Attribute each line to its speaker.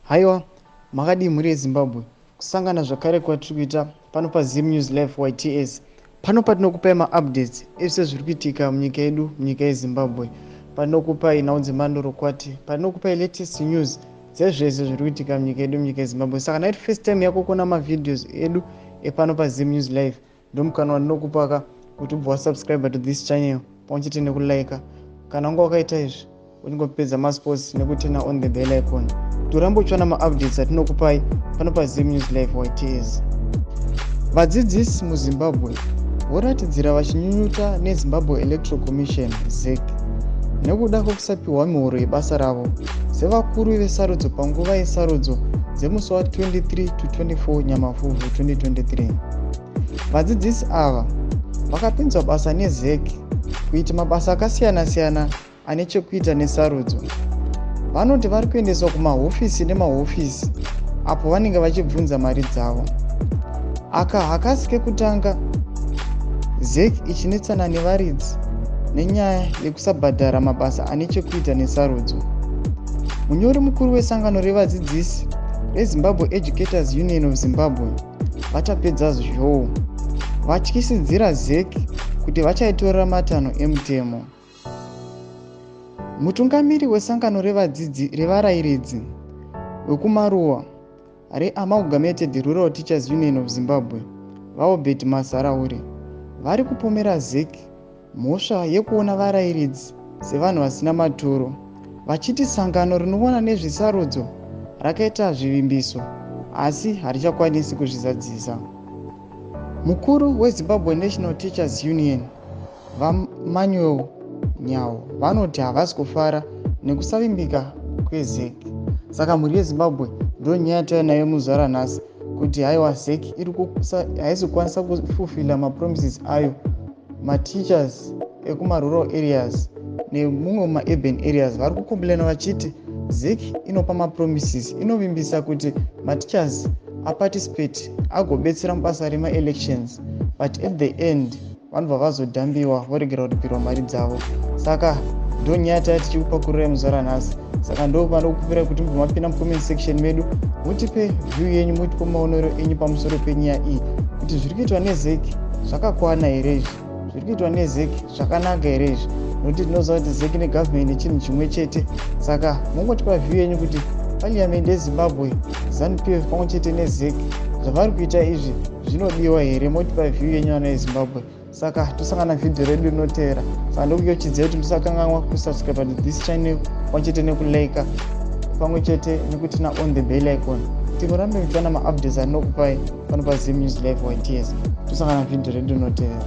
Speaker 1: Haiwa, makadii mhuri yeZimbabwe? Kusangana zvakare kwatiri kuita pano paZim News Live YTS. Pano patinokupai maupdates ezvese zviri kuitika munyika yedu, munyika yeZimbabwe. Patinokupai nhau dzemandorokwati, patinokupai latest news dzezvese zviri kuitika munyika yedu, munyika yeZimbabwe. Saka naiti first time yako kuona mavideos edu epano paZim News Live, ndomukana wandinokupaka kuti ubva wasubscribe to this channel pamwe chete nekulike. Kana wanga wakaita izvi, uchingopedza masports nekuturn on the bell icon kuti urambe uchiwana maupdates atinokupai pano paZim News Live YTS. Vadzidzisi muZimbabwe voratidzira vachinyunyuta neZimbabwe Electoral Commission, ZEC, nekuda kwekusapiwa mihoro yebasa ravo sevakuru vesarudzo panguva yesarudzo dzemusi wa23 to 24 Nyamavhuvhu 2023. Vadzidzisi ava vakapinzwa basa neZEC kuita mabasa akasiyana-siyana ane chekuita nesarudzo. Vanoti vari kuendeswa kumahofisi nemahofisi apo vanenge vachibvunza mari dzavo. Aka hakasi kekutanga ZEC ichinetsana nevaridzi nenyaya yekusabhadhara mabasa ane chekuita nesarudzo. Munyori mukuru wesangano revadzidzisi reZimbabwe Educators Union of Zimbabwe, VaTapedza Zhou, vatyisidzira ZEC kuti vachaitorera matanho emutemo. Mutungamiri wesangano revadzidzi revarayiridzi wekumaruwa reAmalgamated Rural Teachers Union of Zimbabwe, VaObert Masaraure, vari kupomera ZEC mhosva yekuona varayiridzi sevanhu vasina maturo, vachiti sangano rinoona nezvesarudzo rakaita zvivimbiso asi harichakwanisi kuzvizadzisa. Mukuru weZimbabwe National Teachers Union, VaManuel Nyawo, vanoti havasi kufara nekusavimbika kweZEC. Saka mhuri yeZimbabwe, ndo nyaya tauya nayo muzuva ranhasi kuti haiwa, ZEC haisi kukwanisa kufulfilla mapromises ayo. Mateachers ekumarural areas nemumwe mumaurban areas vari kucomplaina vachiti ZEC inopa mapromises, inovimbisa kuti mateachers aparticipate agobetsera mubasa remaelections, but at the end vanobva vazodhambiwa, voregera kuripirwa mari dzavo. Saka ndo nyaya taya tichikupakururai muzuva ranhasi. Saka ndo panokupirai kuti mubva mapinda mucomment section medu, mutipe view yenyu, mutipe maonero enyu pamusoro penyaya iyi, kuti zviri kuitwa neZEC zvakakwana here izvi? Zviri kuitwa neZEC zvakanaka here izvi? Nokuti tinoziva kuti ZEC negovernment chinhu chimwe chete. Saka mungotipa view yenyu kuti parliament yeZimbabwe, ZANU PF pamwe chete neZEC, zvavari kuita izvi zvinodiwa here? Motipa view yenyu, vana veZimbabwe. Saka tosangana vhidhiyo redu rinotevera. Saka ndokuyeuchidzai kuti musakanganwa kusubscribe to this channel pamwe chete nekulike, pamwe chete nekuturn on the bell icon, kuti murambe muchiwana maupdates andinokupai pano paZim News Live YTS. Tosangana vhidhiyo redu rinotevera.